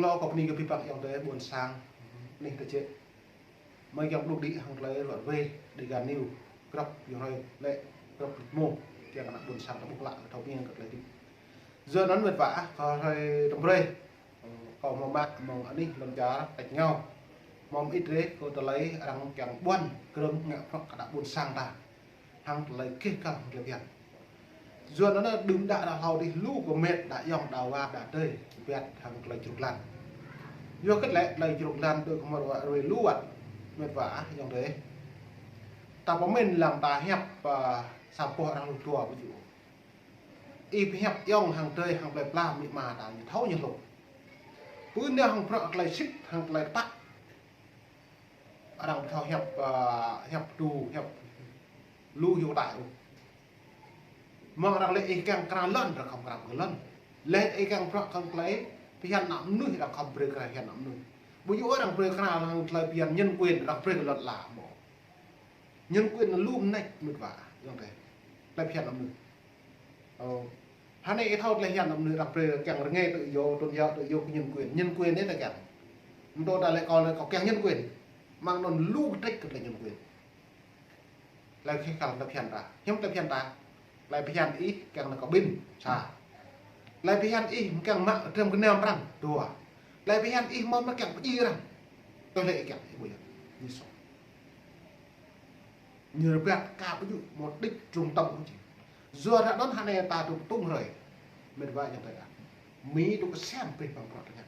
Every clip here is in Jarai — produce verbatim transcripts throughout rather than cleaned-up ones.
Hlâo kâo bơni kơ abih bang ayŏng adơi ƀôn sang anih tơčĕ. Mơi kiăng pơđŭk đĭ hăng tơlơi ruai ruai Dega News, grăp ayŏng adơi lĕ grăp mơ̆ kiăng kơ ană ƀôn sang ta ƀuh klă thâo pơmĭn kơ tơlơi hơdip. Yua anŭn mĕt wa ah, kâo hrơi tơm brơi, kâo hmâo mă mơ̆ng anih lŏn čar tač rơngiao. Hmâo mơit rai kơ tơlơi arăng kiăng ƀuăn krơ̆ng ngă prŏk kơ ană ƀôn sang ta hăng tơlơi keh kăng tơlơi phiăn. Yua anŭn đưm đă đă hlâo adih lu kơ mĕt đa ayŏng đa wa đa adơi biă hăng tơlơi čruk lan. Yua hơget lĕ tơlơi čruk lan tui kơ mơ̆ wa ruai lu wơ̆t mĕt wa ah ayŏng adơi. Ta pơmĭn lăng ta hiăp, a, sa boh arăng lu dua ƀu djơ̆. Ih pơhiăp ayŏng hăng adơi hăng plơi pla amĭ ama ta ñu thâo ñu hlŏng. Pơ anai hăng prăk tơlơi sĭt hăng tơlơi tơpă. Arăng thâo hiăp, a, hiăp tu, hiăp lu hiu tai ôh. Mơ̆ng arăng lĕ ih kiăng kra lŏn, arăng khŏm kra kơ lŏn. Lĕ ih kiăng prăk kơ tơlơi phiăn ană mơnuih, arăng khŏm brơi kra phiăn ană mơnuih. Ƀu djơ̆ arăng brơi kra lăng tơlơi phiăn nhân quyền, arăng brơi kơ lŏn la mơ̆. Nhân quyền lu mơneč mĕt wa, ayŏng adơi. Tơlơi phiăn ană mơnuih. Ơ. Hơnai ih thâo tơlơi phiăn ană mơnuih arăng brơi kiăng rơngai tự do, tôn giáo tự do kơ nhân quyền. Nhân quyền anai ta kiăng. Mơ̆ tơ ta lĕ kâo lĕ kâo kiăng nhân quyền. Mơ̆ng anŭn lu kơtrĕč kơ tơlơi nhân quyền. Tơlơi keh kăng tơlơi phiăn ta. Hiư̆m tơlơi phiăn ta. Tơlơi phiăn ih kiăng nao kơ ƀing sa. Tơlơi phiăn ih kiăng mă tơm kơ nam prăng dua. Tơlơi phiăn ih mơ̆ mă kiăng pơdjai arăng. Tơlơi ih kiăng ih ƀu yơh. Ñu soh. Ñu rơbat ka ƀu djơ̆ mơ̆ đĭč trung tâm ôh či. Yua ră anŭn hơnai ta tŭ tŭng hrơi. Mĕt wa ayŏng adơi ah. Mi tŭ kơsem pih păng prăk tơña.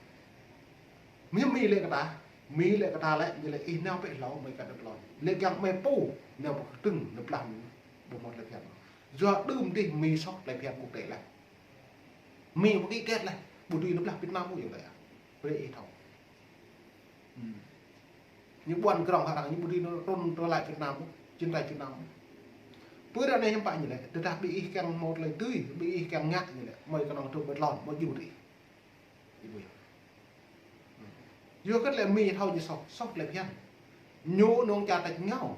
Mi, mi lĕ kơ ta, mi lĕ kơ ta lĕ, ñu lĕ ih nao pĕ hlâo mơi kơ đơ̆t lŏn. Lĕ kiăng mơi pô, nao pơ kơtưng, nao blah mi, ƀu hmâo tơlơi phiăn. Yua đưm adih mi soh tơlơi phiăn quốc tế lĕ. Mi ƀu ký kết lĕ, ƀu dưi nao blah Việt Nam ôh ayŏng adơi ah. Brơi ih thâo. Hm. Ñu ƀuăn krong hă arăng, ñu ƀu dưi nao trŭn trở lại Việt Nam ôh, chiến tranh Việt Nam ôh. Pơ ră anai hiư̆m pă ñu lĕ, tơdah ƀing ih kiăng hmâo tơlơi dưi, ƀing ih kiăng ngă ñu lĕ, mơi kơnơ̆ng trŭn ƀơi lŏn, ƀu djơ̆ ƀu dưi. Ih ƀuh yơh. Yua hơget lĕ mi thâo ñu soh, soh tơlơi phiăn. Ñu nong čar tač rơngiao.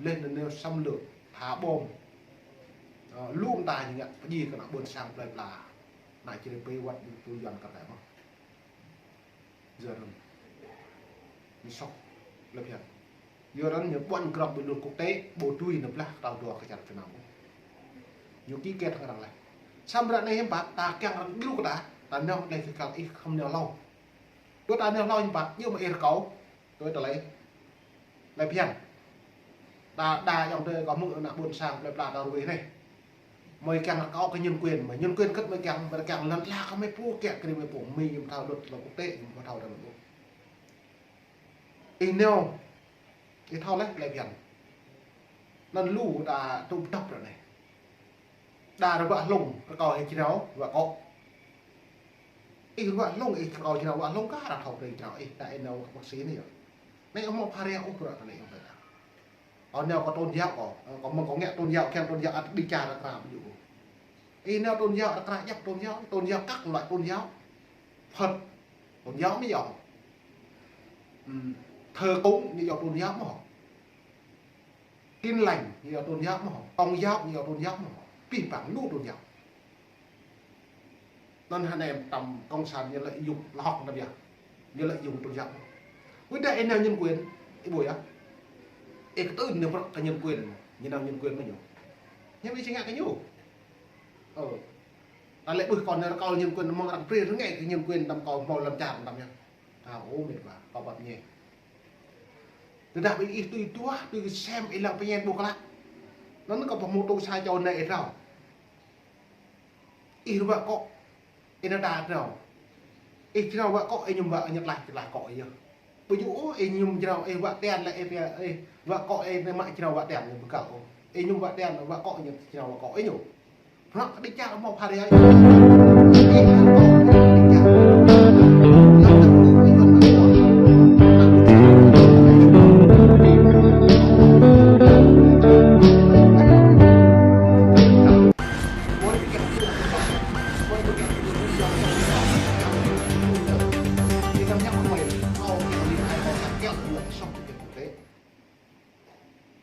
Leh anŭn nao xâm lược, thả bom. Ơ, lu mơta ñu ngă pơdjai kơ ană ƀôn sang plơi pla. Ană čơrê pê wơ̆t ñu tui Yuan kơ ta mơ̆. Yua anŭn. Ñu soh tơlơi phiăn. Yua anŭn ñu ƀuăn krong ƀơi luật quốc tế, ƀu dưi nao blah kơtao dua kơ čar Việt Nam. Ñu ký kết hăng arăng leh. Samơ̆ ră anai hiư̆m pă, ta kiăng arăng djru kơ ta, ta nao leh kơ kal ih khŏm nao hlâo. Tui ta nao hlâo hiư̆m pă, ñu mă ih rơkâo, tui tơlơi. Tơlơi phiăn. Ta đa ayŏng adơi kâo hmư̆ ană ƀôn sang plơi pla ta ruai anai. Mơi kiăng rơkâo kơ nhân quyền, mơi nhân quyền hơget mơi kiăng, mơi kiăng lŏn la kơ mơi pô kiăng kơ mơi pô, mi ñu thâo luật lŏn quốc tế, ñu thâo ră anai. Ih nao, ih thâo leh tơlơi phiăn. Anŭn lu ta tŭ pơdŏp ră anai. Đa rơwă hlŏng, rơkâo hĭ jrao, wă akŏ. Ih rơwă hlŏng, ih rơkâo jrao, wă hlŏng kah arăng thâo brơi jrao, ih ta ih nao kơ bác sĩ anai yơh. Anai hmâo pha rai ôh ră anai ayŏng adơi. Kâo nao kơ tôn giáo kâo, kâo mơ̆ng kâo ngă tôn giáo, kiăng tôn giáo ăt đĭ čar ră kra ƀu djơ̆ ôh. Ih nao tôn giáo ră kra djăp tôn giáo, tôn giáo các loại tôn giáo. Phật, tôn giáo mơ̆ yơh. Ừm, thờ cúng ñu yơh tôn giáo mơ̆. Tin Lành ñu yơh tôn giáo mơ̆. Công giáo ñu yơh tôn giáo mơ̆. Abih bang lu tôn giáo. Anŭn hơnai tơm cộng sản ñu lợi dụng lŏ hŏk anŭn yơh. Ñu lợi dụng tôn giáo. Wơ̆t đa ih nao nhân quyền, ih ƀuh yơh. Ih kơtưn ñu prăk kơ nhân quyền, ñu nao nhân quyền mơ̆ ñu. Ñu ƀu či ngă kơ ñu. Ơ. Ta lĕ ƀuh kâo nao rơkâo nhân quyền mơ̆ng arăng brơi rơngai kơ nhân quyền tơm kâo hmâo lŏn čar tơm yơh. Thâo ôh mĕt wa, kâo pap ñe. Tơdah ƀing ih tui duah, tui kơsem ih lăng pơñen ƀuh klă. Anŭn kâo pơhmutu sa čô anai ih rao. Ih rơwă akŏ, ih nao đa jrao. Ih jrao wă akŏ, ih mơñum wă ñu tlaih, tlaih akŏ ih yơh. Ƀu djơ̆ ôh, ih mơñum jrao, ih wă tian lĕ ih pia, ih wă akŏ, ih nao mă jrao wă tian ñu ƀu găl ôh. Ih mơñum wă tian, wă akŏ ñu jrao wă akŏ ih ñu. Prăk đĭ čar hmâo pha rai.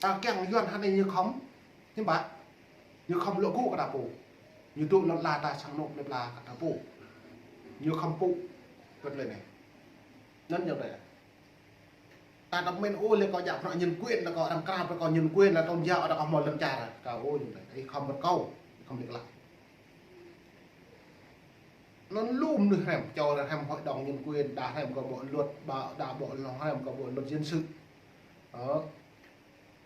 Ta kiăng Yuan hơnai ñu khŏm, hiư̆m pă. Ñu khŏm lŏ gŭ kơ ta pô. Ñu dŏ lŏn la ta sang anŏ plơi pla kơ ta pô. Ñu khŏm pŭ. Wơ̆t lĕ anai. Anŭn yơh tơ. Ta tơmen ôh lĕ kâo djă prăk nhân quyền, lĕ kâo arăng krao, lĕ kâo nhân quyền, lĕ tôn giáo, lĕ kâo hmâo lŏn čar. Kâo ôh ñu tơ. Ih khŏm bơr kâo, ih khŏm lĕ klă. Anŭn lu mơnuih hrăm, čô hrăm hội đồng nhân quyền, đa hrăm kơ bộ luật, ba-, đa bộ hrăm kơ bộ luật dân sự. Ơ.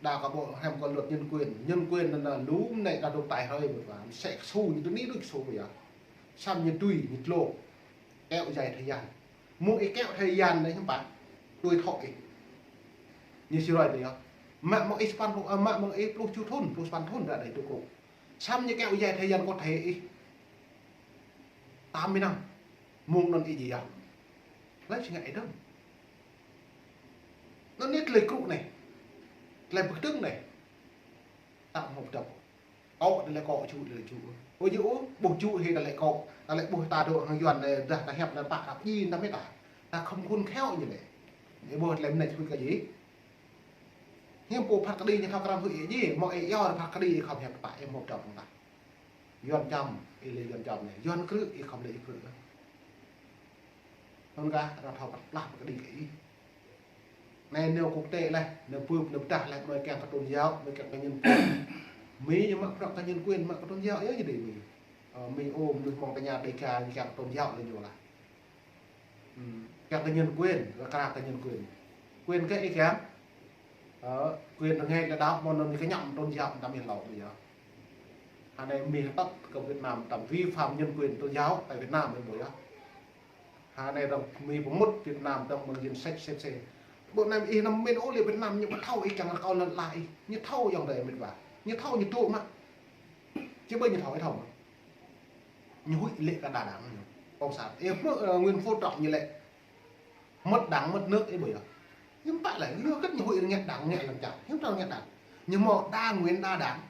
Đa kơ bộ hrăm kơ luật nhân quyền. Nhân quyền anŭn lu mơnuih đa dŏ tai hơi mơ̆n wa. Mơsĕ kơsu ñu tơ ni đuč kơsu yơh. Samơ̆ ñu tui, ñu tlŏ. Kéo dài thời gian. Mơ̆ng ih kéo thời gian anai hiư̆m pă? Tui thŏ ih. Ñu sĭ roi tơ yơh. Mă mơ̆ng ih sapăn thŭn, ơ, mă mơ̆ng ih pluh tơjuh thŭn, pluh sapăn thŭn ră anai tŭ kơ. Samơ̆ ñu kéo dài thời gian có thể ih tám mươi năm. Mơ̆ng anŭn ih djai yơh. Laih či ngă ih dơ̆ng. Anŭn anai tơlơi krŭ anai. Tơlơi pơkơdơ̆ng anai. Ta hmâo pơdŏp. Kŏ tơlơi kŏ, jŭ tơlơi jŭ. Ơ yơh ôh, ƀuh jŭ hĭ tơlơi kŏ. Tơlơi ƀuh ta dŏ hăng Yuan anai, dah ta hiăp anai pă rap ji tăm mĕt ta. Ta khŏm khôn khéo ñu lĕ. Ih ƀuh tơlơi mơneč huĭ kơ ji. Hiư̆m pô phat kơđi ñu thâo krăn huĭ ji, mơ̆ ih iâu phat kơđi ih khŏm hiăp pă ih hmâo pơdŏp hăng ta. Yuan čăm, ih lĕ Yuan čăm anai. Yuan krư̆, ih khŏm lĕ ih krư̆. Anŭn kah, arăng thâo pơtlaih pơkơđi kơ ih. Anai nao quốc tế laih, nao bưp, nao pơdah laih, mơ̆ kiăng kơ tôn giáo, mơ̆ kiăng kơ nhân quyền. Mi ñu mă prăk kơ nhân quyền, mă kơ tôn giáo, yơh jing Mi. Ơ, Mi ôm, mơnuih mơ̆ng tơña Đêga, ñu kiăng kơ tôn giáo lĕ ñu lah. Ừm, kiăng kơ nhân quyền, rơka kơ nhân quyền. Quyền kơ ih kiăng? Ơ, quyền rơngai lĕ đaŏ, mơ̆ anŭn kơ ñăm tôn giáo, tăm ih lŏ ƀu yơh. Hơnai Mi hơtăt kơ Việt Nam, tăm vi phạm nhân quyền tôn giáo tại Việt Nam, ih ƀu yơh. Hơnai dong Mi pơmŭt Việt Nam dong mơ̆ng danh sách xếp xe. Ƀu anai ih năm mĭn ôh lĕ Việt Nam ñu ƀu thâo ih kiăng rơkâo lŏn ala ih. Ñu thâo yơh dai mĭn wa. Ñu thâo ñu tŭ mă. Či ƀơi ñu thâo ih thâo mă. Ñu huĭ lĕ kơ đa đảng ñu. Cộng sản. Ih mơ̆, ơ, Nguyễn Phú Trọng ñu lĕ. Mất đảng, mất nước ih ƀu yơh. Hiư̆m pă lĕ, lu kơ̆t ñu huĭ ngă đảng, ngă lŏn čar. Hiư̆m pă ngă đảng. Ñu hmâo đa Nguyễn đa đảng.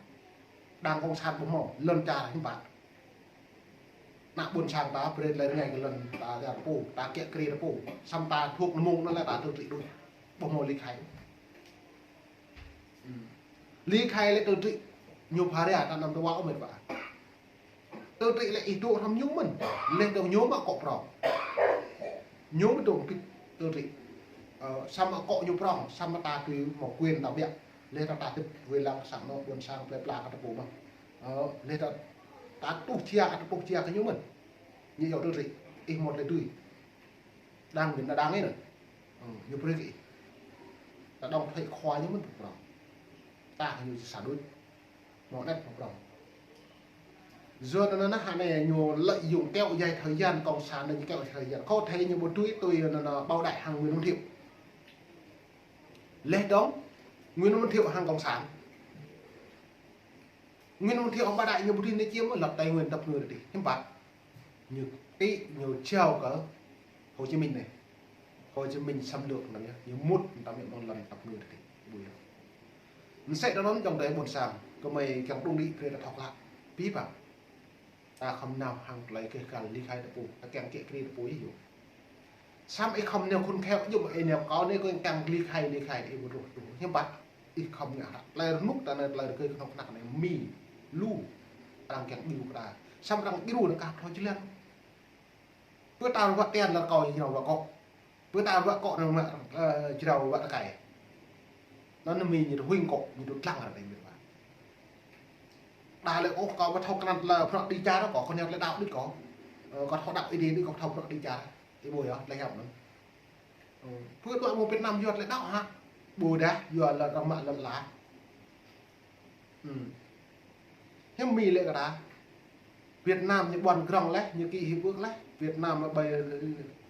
Đảng Cộng sản ƀu hmâo, lŏn čar hiư̆m pă. Ană ƀôn sang ta, brơi tơlơi rơngai kơ lŏn ta, ta pô, ta kiă kriê ta pô. Samơ̆ ta thuộc mơ̆ng anŭn lĕ ta tự trị đuč. Ƀu hmâo ly khai. Ừm. Ly khai lĕ tự trị. Ñu phara ta năm tơ wa ôh mĕt wa. Tự trị lĕ ih dŏ hrŏm ñu mơ̆n. Leh dong ñu mă akŏ prŏng. Ñu mă dong pit tự trị. Ơ, samơ̆ akŏ ñu prŏng, samơ̆ ta tui hmâo quyền ta biă. Leh ta, ta tip wai lăng sang anŏ ƀôn sang plơi pla kơ ta pô mơ̆n. Ơ, leh ta, ta tuh jia, ta tuh jia kơ ñu mơ̆n. Ñu yua tự trị, ih hmâo tơlơi tui. Đảng viên đa đảng ih anŭn. Ơ, ñu brơi kơ ih. Ta dong thuế khua ñu mơ̆n prŏng. Ta kơ ñu sa đuč. Mơ̆ anŭn mơ̆ prŏng. Yua anŭn anai hơnai ñu lợi dụng kéo dài thời gian cộng sản anai ñu kéo dài thời gian. Có thể ñu ƀu tui tui anŭn anŭn Bảo Đại hăng Nguyễn Văn Thiệu. Leh dong Nguyễn Văn Thiệu hăng cộng sản. Nguyễn Văn Thiệu hăng Bảo Đại ñu ƀu tui anai či mơ̆ lăp Tây Nguyên tơpă ngui tih. Hiư̆m pă. Ñu tĭ, ñu jao kơ Hồ Chí Minh anai. Hồ Chí Minh xâm lược anŭn yơh, ñu mŭt anŭn tăm yơh mơ̆ng lŏn tơpă ngui tih. Ƀu yơh. Mơsĕ dong anŭn dong dai ƀôn sang, kơmơi kiăng tŭ đĭ brơi ta thâo klă. Pĭ pă. Ta khŏm nao hăng tơlơi kơ kal ly khai ta pô, ta kiăng kiă kriê ta pô yơh yơh. Samơ̆ ih khŏm nao khôn khéo, yua ih nao kâo anai kơ kiăng ly khai, ly khai, ih ƀu truh truh. Hiư̆m pă. Ih khŏm ngă hră. Tơlơi rơnŭk ta anai, tơlơi rơgơi kơnuk kơna anai Mi lu. Arăng kiăng djru kơ ta. Samơ̆ arăng djru anŭn kah thâo jơlan. Pơ ta wă tian lĕ kâo jrao wă akŏ. Pơ ta wă akŏ anŭn mă, ơ, jrao wă tơkai. Anŭn Mi ñu tơ huĭ akŏ, ñu tơ lăng ră anai mĭn wa. Đa lĕ ôh kâo ƀu thâo krăn lĕ prăk đi čar kâo, kâo nao lĕ đaŏ đĭ kâo. Ơ, kâo thâo đaŏ ih đĭ đĭ kâo thâo prăk đi čar. Ih ƀu yơh, tơlơi hiăp anŭn. Ơ, pơ dŏ mơ̆ng Việt Nam yua tơlơi đaŏ hă? Ƀu dah, yua lŏn arăng mă lŏn ala. Ừm. Hiư̆m Mi lĕ kơ ta. Việt Nam ñu ƀuăn grong laih, ñu ký hiệp ước laih. Việt Nam ƀơi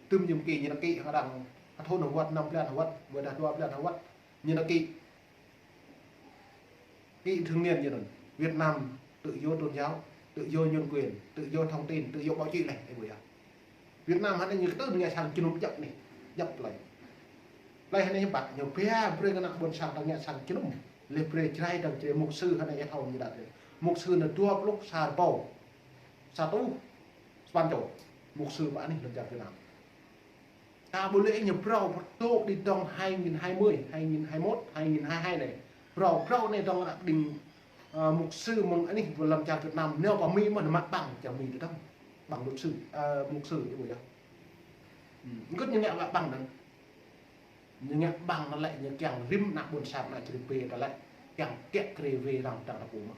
tơm nhiệm kỳ ñu nao ký hăng arăng. Hơthŭn hơwăt, năm blan hơwăt, ƀôdah dua blan hơwăt. Ñu nao ký. Ký thường niên ñu anŭn. Việt Nam tự do tôn giáo, tự do nhân quyền, tự do thông tin, tự do báo chí laih, ih ƀu yơh. Việt Nam hơnai ñu kơtưn ngă sang jơnum djăp anai, djăp tơlơi. Tơlơi hơnai hiư̆m pă, ñu pia brơi kơ ană ƀôn sang ta ngă sang jơnum. Leh brơi Jrai dong Jrai mục sư hơnai ih thâo ñu đa. Mục sư anai dua pluh sa rơbâo. Sa rơtuh sapăn čô. Mục sư pơ anih lŏn čar Việt Nam. Ta ƀu lĕ ñu phrâo pơtô đĭ dong hai nghìn hai mươi, hai nghìn hai mươi mốt, hai nghìn hai mươi hai anai. Phrâo, phrâo anai dong ană ƀing, ơ, mục sư mơ̆ng anih lŏn čar Việt Nam, nao pơ Mi mơ̆n mă bằng čar Mi tơdang. Bằng luật sư, ơ, mục sư ih ƀu yơh. Ừm, gơ̆t ñu ngă mă bằng dong. Ñu ngă ƀăng tơlơi ñu kiăng rĭm ană ƀôn sang ană čư̆ rĭm bê tơlơi kiăng kiă kriê wê arăng tơdang ta pô mơ̆n.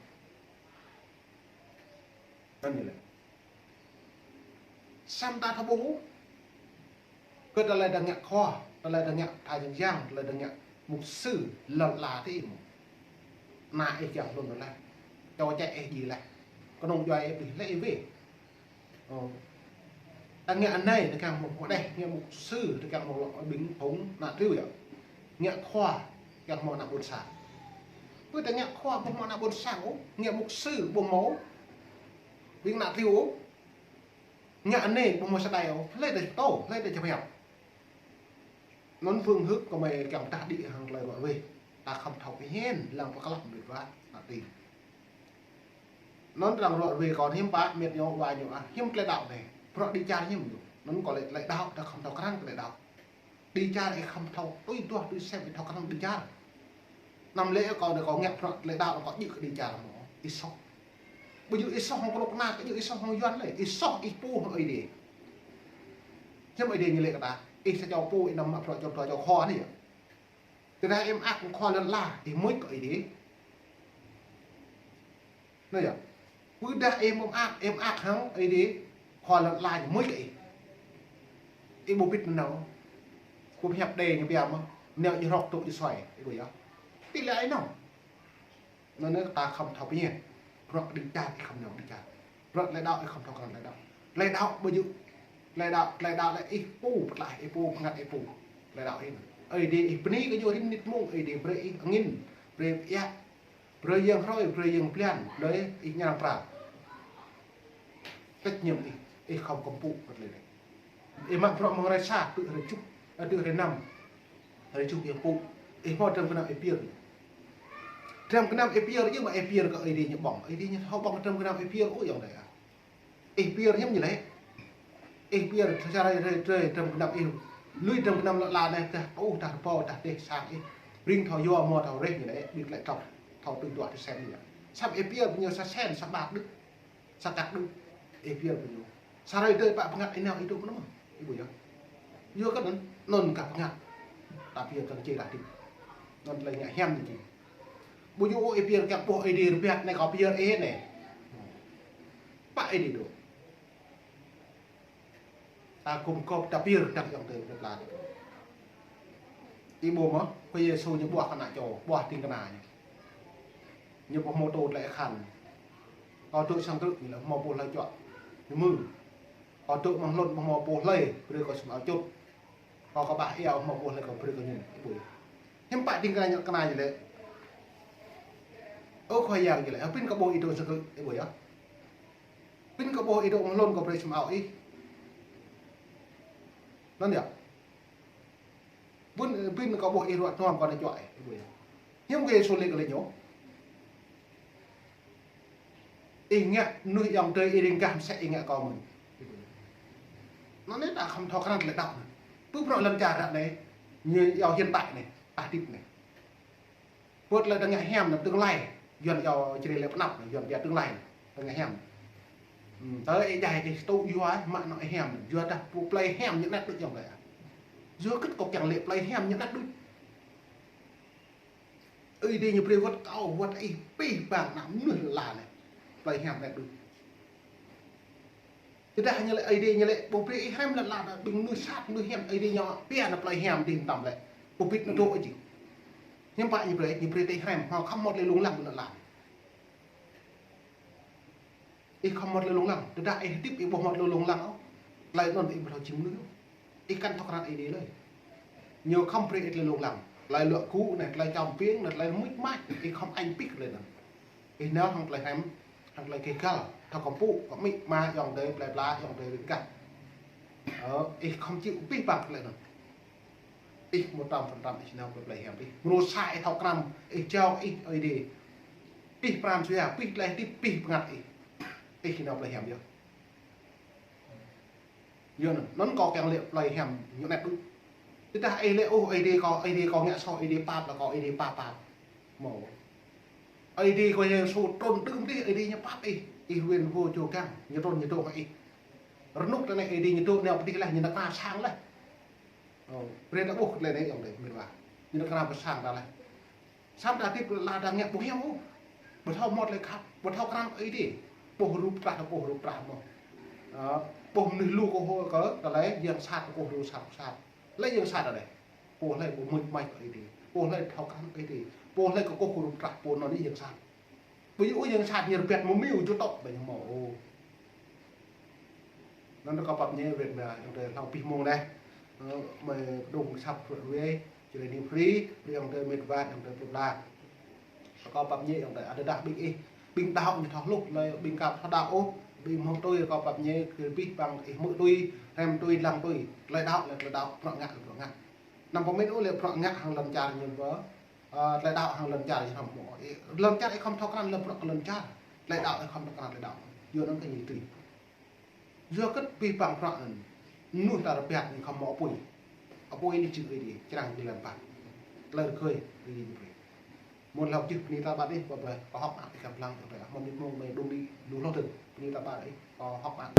Anŭn ñu lĕ. Samơ̆ ta thâo ƀuh. Kơ tơlơi ta ngă khua, tơlơi ta ngă tha yang yang, tơlơi ta ngă mục sư lŏn ala tơ ih mơ̆n. Ană ih kiăng hlŭn tơlơi. Čô čĕ ih djai laih. Kơnơ̆ng djuai ih pih lĕ ih wê. Ơ. Ta ngă anai, ta kiăng mơ̆ng kơđeh, ngă mục sư, ta kiăng mơ̆ng lŏ ƀing phung ană triu yơh. Ngă khua, kiăng mơ̆ng ană ƀôn sang. Ƀu ta ngă khua, ƀu mơ̆ng ană ƀôn sang ôh, ngă mục sư, ƀu mơ̆ng ƀing ană triu ôh. Ngă anai, ƀu mơ̆ng sa đai ôh, hlơi ta pơtô, hlơi ta čơpơhiăp. Anŭn phương hướng kơ mơi kiăng pơtă đĭ hăng tơlơi ruă wê. Ta khŏm thâo pơhiăp, lăng pơklăp mơ̆n ruă, ană tring. Anŭn arăng ruă wê kơ hiư̆m pă, mĕt ñu, wa ñu, ah, hiư̆m tơlơi đaŏ anai. Bruă đĭ čar hiư̆m ñu. Anŭn kơ tơlơi, tơlơi đaŏ, ta khŏm thâo krăn tơlơi đaŏ. Đĭ čar ih khŏm thâo, tui duah, tui sem, ih thâo krăn đĭ čar. Anăm lĕ kơ anai kơ ngă bruă tơlơi đaŏ, kơ djơ̆ kơ đĭ čar mơ̆n. Ih soh. Ƀu djơ̆ ih soh hăng kơnuk kơna, ƀu djơ̆ ih soh hăng Yuan lĕ. Ih soh ih pô hăng Ơi Adai. Hiư̆m Ơi Adai ñu lĕ kơ ta. Ih sa čô pô, ih anăm mă bruă čô, bruă čô khua anai yơh. Tơdah ih mơak khua lŏn ala, ih mŭt kơ Ơi Adai. Anai yơh. Ƀôdah ih mơak, ih mơak hăng Ơi Adai, khua lŏn ala ñu mŭt kơ ih. Ih ƀu pĭt nao. Ƀu pơhiăp đe ñu biă mơ̆n. Nao ih rŏk tŭ ih suaih, ih ƀu yơh. Tơlơi anai. Anŭn ta khŏm thâo pơhiăp. Bruă đĭ čar ih khŏm nao đĭ čar. Bruă tơlơi đaŏ ih khŏm thâo krăn tơlơi đaŏ. Tơlơi đaŏ ƀu djơ̆. Tơlơi đaŏ, tơlơi đaŏ lĕ ih pô pơtlaih, ih pô pơngăt, ih pô. Tơlơi đaŏ ih. Ơi Adai ih bơni kơ ñu rĭm mơnit mông, Ơi Adai brơi ih angin, brơi ih ia, brơi yang hrơi, brơi yang blan, brơi ih ñang pral. Trách nhiệm ih, ih khŏm kơmpŭ kơ tơlơi anai. Ih mă bruă mơ̆ng hrơi sa, tŭ hrơi tơjuh, ơ, tŭ hrơi năm. Hrơi tơjuh ih pŭ. Ih hmâo dram gơnam ih pơyơr. Dram gơnam ih pơyơr, yua mă ih pơyơr kơ Ơi Adai ñu ƀơ̆ng. Ơi Adai ñu thâo ƀơ̆ng dram gơnam ih pơyơr, ơ, ayŏng adơi ah. Ih pơyơr hiư̆m ñu lĕ. Ih pơyơr sa hrơi hrơi hrơi dram gơnam ih. Lui dram gơnam lŏn ala anai, dah tơƀuh, dah rơbâo, dah dêh sang ih. Ƀing thâo yua mơ̆ thâo rĕh ñu lĕ, ƀing tơlơi thâo, thâo tui duah tui sem ñu. Samơ̆ ih pơyơr ñu sa sen, sa ƀat đôč. Sa kăk đôč, ih pơyơr kơ ñu. Sa hrơi tơdơi pă bơngăt ih nao ih dŏ mơ̆n mơ̆n, ih ƀu yơh. Yua kơ anŭn, anŭn kah bơngăt. Ta pơyơr kơ či rah tĭp. Anŭn tơlơi ngă hiam tơ či. Ƀu djơ̆ ôh ih pơyơr kiăng ƀuh Ơi Adai rơbat anai kâo pơyơr ih anai. Pă Ơi Adai dŏ. Ta gum gôp ta pơyơr dăng ayŏng adơi plơi pla. Ih ƀuh mơ̆, Khua Yêsu ñu ƀuah kơ ană čô, ƀuah ding kơna ñu. Ñu ƀu hmâo tơlơi khăn. Kâo dŏ sang krư̆ ñu lĕ hmâo pô hlơi čuă. Ñu mơ̆. Kâo dŏ amăng hlŭn ƀu hmâo pô hlơi brơi kâo sum ao čŭt. Kâo kơƀah ia ƀu hmâo pô hlơi kâo brơi kơ ñu. Ih ƀuh. Hiư̆m pă ding kơna ñu, kơna ñu lĕ. Ơ Khua Yang ñu lĕ, hơpĭn kâo ƀuh ih dŏ sang krư̆, ih ƀuh yơh. Pĭn kâo ƀuh ih dŏ amăng hlŭn kâo brơi sum ao ih. Anŭn yơh. Pĭn, pĭn kâo ƀuh ih ruă hnuăm kâo nao čuă ih, ih ƀuh yơh. Hiư̆m Khua Yêsu lĕ kơ lĕ ñu. Ih ngă mơnuih ayŏng adơi ih ring gah mơsĕ ih ngă kâo mơ̆n. Anŭn anai ta khŏm thâo krăn tơlơi đaŏ anai. Pơ bruă lŏn čar ră anai, ñu iâu hiện tại anai, ta hơdip anai. Pơ tơlơi ta ngă hiam anai tương lai, Yuan iâu Jrai lĕ pơanăp anai, Yuan pia tương lai anai, ta ngă hiam. Hm, tơl ih djai ih tŭ yua mă anŏ hiam, yua dah pô plơi hiam ñu anet đôč ayŏng adơi ah. Yua kơ kâo kiăng lĕ plơi hiam ñu anet đôč. Ơi Adai ñu brơi wơ̆t kâo, wơ̆t ih, pih bang ană mơnuih lŏn ala anai. Plơi hiam anet đôč. Tơdah ñu lĕ Ơi Adai ñu lĕ ƀu brơi ih hrăm lŏn ala anai, ƀing mơnuih sat, mơnuih hiam, Ơi Adai ñu pia ană plơi hiam dih tăm lĕ. Pơbĭt anŭn dŏ ih či. Hiư̆m pă ñu brơi, ñu brơi tơ ih hrăm, hmâo khŏm hmâo tơlơi lông lăng lŏn ala. Ih khŏm hmâo tơlơi lông lăng, tơdah ih hơdip ih ƀu hmâo tơlơi lông lăng ôh. Tơlơi anŭn ih ƀu thâo jing mơnuih ôh. Ih kăn thâo krăn Ơi Adai lơi. Ñu khŏm brơi ih tơlơi lông lăng. Tơlơi luă gŭ anai, tơlơi čăm piêng anai, tơlơi mŭt mač, ih khŏm añ pĭt tơlơi anŭn. Ih nao hăng tơlơi hrăm, hăng tơlơi gêh gal, thâo kơmpŭ, kơ amĭ ama ayŏng adơi, plơi pla ayŏng adơi ring gah. Ơ, ih khŏm či pih bang tơlơi anŭn. Ih mơtam pơtam ih nao plơi hiam ih. Mơnuih sa ih thâo krăn, ih jao ih Ơi Adai. Pih pran jua, pih tơlơi hơdip, pih bơngăt ih. Ih nao plơi hiam yơh. Yua anŭn, anŭn kâo kiăng lĕ plơi hiam ñu anet đôč. Tơdah ih lĕ ôh Ơi Adai kâo, Ơi Adai kâo ngă soh, Ơi Adai pap lĕ kâo, Ơi Adai pap pap. Hmâo. Ơi Adai kâo Yêsu trŭn đưm dih, Ơi Adai ñu pap ih. Ih wơ̆n wơ̆ čô kiăng, ñu trŭn ñu dŏ hăng ih. Rơnŭk tơ anai Ơi Adai ñu dŏ nao pơ dih laih, ñu nao kơna sang laih. Ơ, brơi ta ƀuh tơlơi anai ayŏng adơi, mĭt wa. Ñu nao krăn pơ sang ta laih. Samơ̆ ta hơdip lĕ ta ngă ƀu hiam ôh. Ƀu thâo mơ̆t lĕ khăp, ƀu thâo krăn kơ Ơi Adai. Ƀuh rup trah, ƀuh rup trah mơ̆n. Ơ, ƀuh mơnuih lu kơ hô kơ, tơlơi yang sat kơ ƀuh rup sat sat. Lĕ yang sat anai. Pô hlơi ƀu mưč mač kơ Ơi Adai. Pô hlơi thâo krăn Ơi Adai. Pô hlơi kơ ƀuh rup trah, pô anŭn yang sat. Ƀu djơ̆ ôh yang sat ñu rơbat mơmiu čut tŏk ƀơi ñu mơ̆ ôh. Anŭn kâo pap ñe wơ̆t mơ̆ ayŏng adơi hlâo abih mông laih. Ơ, mơi dŏng săp ruai, či lĕ ni free, brơi ayŏng adơi mĭt wa, ayŏng adơi plơi pla. Kâo pap ñe ayŏng adơi, ăt đah ƀing ih, ƀing đaŏ ñu thâo hluh, lĕ ƀing ka thâo đaŏ ôh, ƀing hmâo tui, kâo pap ñe kơ abih bang ih hmư̆ tui, hrăm tui, lăng tui, tơlơi đaŏ, lĕ tơlơi đaŏ, bruă ngă, lĕ bruă ngă. Anăm pơmĭn ôh lĕ bruă ngă hăng lŏn čar ñu ƀơ, ơ, tơlơi đaŏ hăng lŏn čar ñu hmâo. Ih, lŏn čar ih khŏm thâo krăn lĕ bruă kơ lŏn čar, tơlơi đaŏ ih khŏm thâo krăn tơlơi đaŏ. Yua anŭn kơ ñu tui. Yua kơ abih bang bruă anŭn, mơnuih ta rơbat ñu khŏm hmâo apui. Apui anai čih Ơi Adai, črang ñu lăm pă. Tơlơi rơkơi, Ơi Adai ñu brơi. Mơ̆n hlâo čih bơni ta ƀă ih, ƀă ƀă, kâo hơ̆k mơak ih kăm lăng, ƀă ƀă, mơ̆n mĭt mông mơi dŏng đĭ lu hlâo tơ̆ng, bơni ta ƀă ih, kâo hơ̆k mơak.